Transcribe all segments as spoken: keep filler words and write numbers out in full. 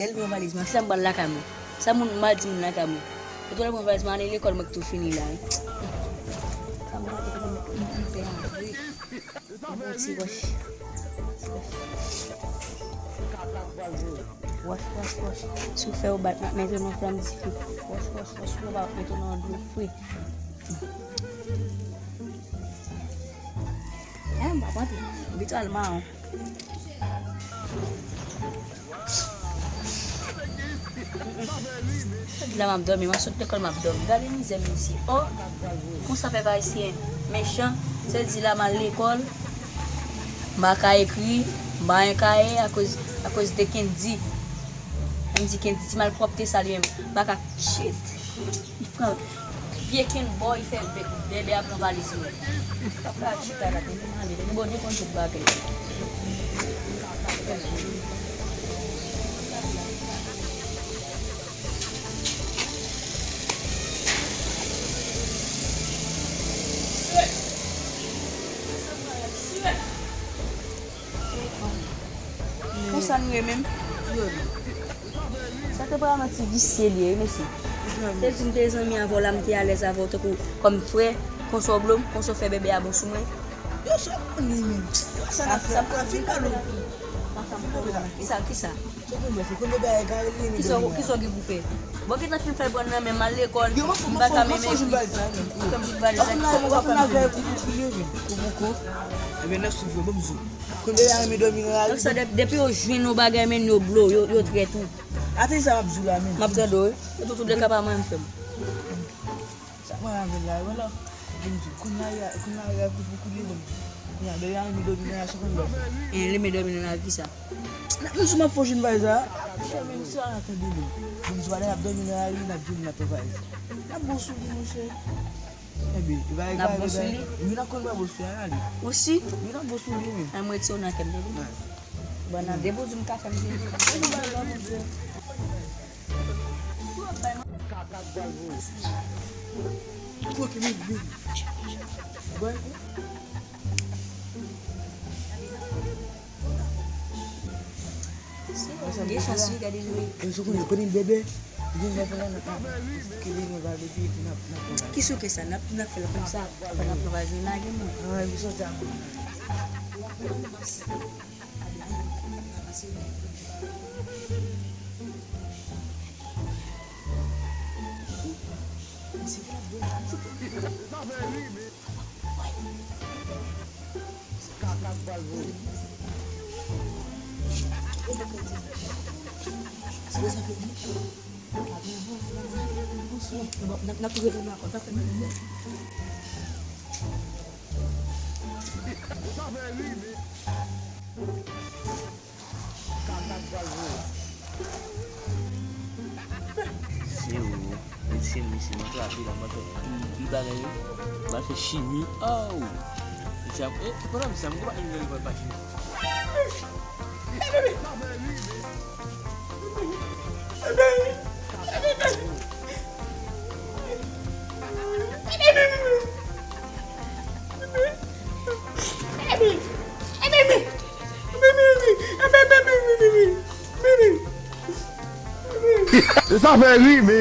Lè l pran valiz mwen, sa m pral lakay mwen. Sa moun m al di moun lakay mwen. Epi lè l pran valiz mwen, ale lekòl mwen ki tou fini la wi. Sa m pral fè a vre. Yon ti wòch. Wòch, wòch, wòch. Si w fè w bat, m ap mete w nan flanm dife. Wòch, wòch, wòch. Si w bat, m ap mete w nan dlo fre. Eh, m p ap antre. Bitwal mawon. Jodi la m ap dòmi, m ap sot lekòl m ap dòmi. Gade mizè mesye. Oh, konsa pèp ayisyen mechan. Sèl di la m al lekòl, m pa ka ekri, m pa gen kaye akoz, akoz de Kendy. Menm di Kendy ti malpwòpte sa li menm. M pa ka shit. Li pran vye kenbò, li fè bè-, bèbè a pran valiz mwen. Papa a chita la, te vin ale, li Bondye konn tout bagay. Konsa nou ye menm? Sa te vrèman ti visye li ye, wi, mesye. Se di m te zanmi avè w la, m te alèz avè w tankou kòm frè, konsa w blo m, konsa w fè bèbè a bon sou mwen. Yo, sa w konn li menm? Sa n ap fè? Sa m konn li menm? Kisa, kisa? Sa w konn fè? Konn bèbè a egare li menm. Kisa, kisa w gen pou fè? Bon, gentan fin fè l pran nan men m al lekòl, m pa ka menm ekri. Kòm tout bagay sa. Kòman w ap fè m fini? Pou bouko. Ebyen, n ap swiv yo, ban m di w. Kounye a renmen dòmi nan lari. Donk sa, dep-, depi yo jwenn yon bagay, men yo blo, yo, yo trèt ou. Ate sa m ap di w la, men. M ap tande w, wi. Yo tou, tou de ka pa mwen m fè m. Sa mwen avè l la, wè la. Ban m di w, kounye a, kounye a, kounye a, kounye a, kounye a, dèyè renmen dòmi nan lari, sa konn lè fè. E, renmen dòmi nan lari, kisa? N ap menm si m ap fè w jwenn bagay sa. Chè, menm si w a tande, men. Ban m di w, pandan n ap dòmi nan lari, n ap vini, n ap fè bagay sa. N ap bon sou li, monchè. Ebyen, li pa egare, li pa. N ap bon sou li? Wi, n ap konn pa bon sou li, ale. Ou si? Wi, n ap bon sou li, wi. An, mwen retire w nan kè m, tande? Bon, nan de bouzou m ka fè m vini. Kaka k pral voye. Kote m vini? Bon. Si, gen chans, wi, gade l, wi. Mwen sou konnen, konnen bebe. Gen lè fè la, n ap kele nou va depi epi n ap, n ap pran valiz. Ki souke sa? N ap, n ap fè l konsa. Apre n ap pran valiz, nou lage mwen. Ah, li soti a mwen. Kaka k pral voye. Sa fè ri. N ap, n ap tou retounen ankò. Sa fè ri. Sa fè ri, men. Se ou, medsen, mesye, m antre api la, m antre pi, pi bagay yo. M al fè chimi. Oh! Mesye, e, pandan m sa, m konn pa vin nan lekòl pa chimi. Sa fè ri, men.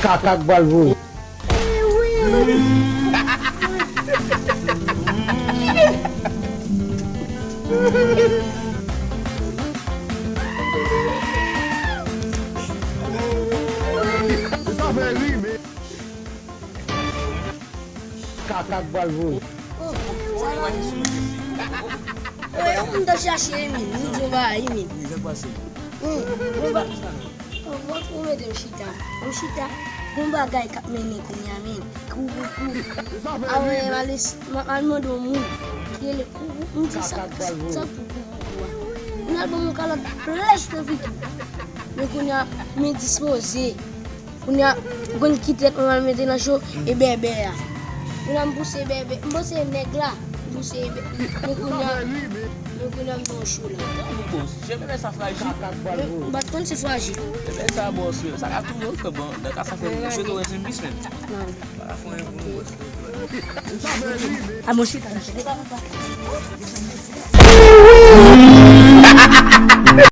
Kaka k pral voye. Sa fè ri, men. Kaka k pral voye. Oye, ou konn t ap chache Emil, nou di w pa Emil. Wi, jan k pase? Wi, ou pa, ou, ou mete m chita. M chita, gon bagay k ap mennen kounye a, men. Kou, kou, kou. Awe, m al, m al mande yon moun ki rele Kou, Kou, m di sa, sa pou Kou, Kou, Kou a. Kounye a l ban m yon kalòt plèch nan figi. Men kounye a, men dispoze. Kounye a, ou konn ki tèt mwen al mete nan cho, e bèbè a. Kounye a, m pouse bèbè, m panse e nèg la, m pouse e bèbè. Men kounye a, men kounye a, m nan cho la. Bon, je bèbè sa frajil. M pa t konn se frajil. Bèbè sa bon, se, sa ka touye w, frè, bon, nan ka sa fè m swete w rete m bis, men. Pa ka fè anyen pou nou. A bon, chita, chita.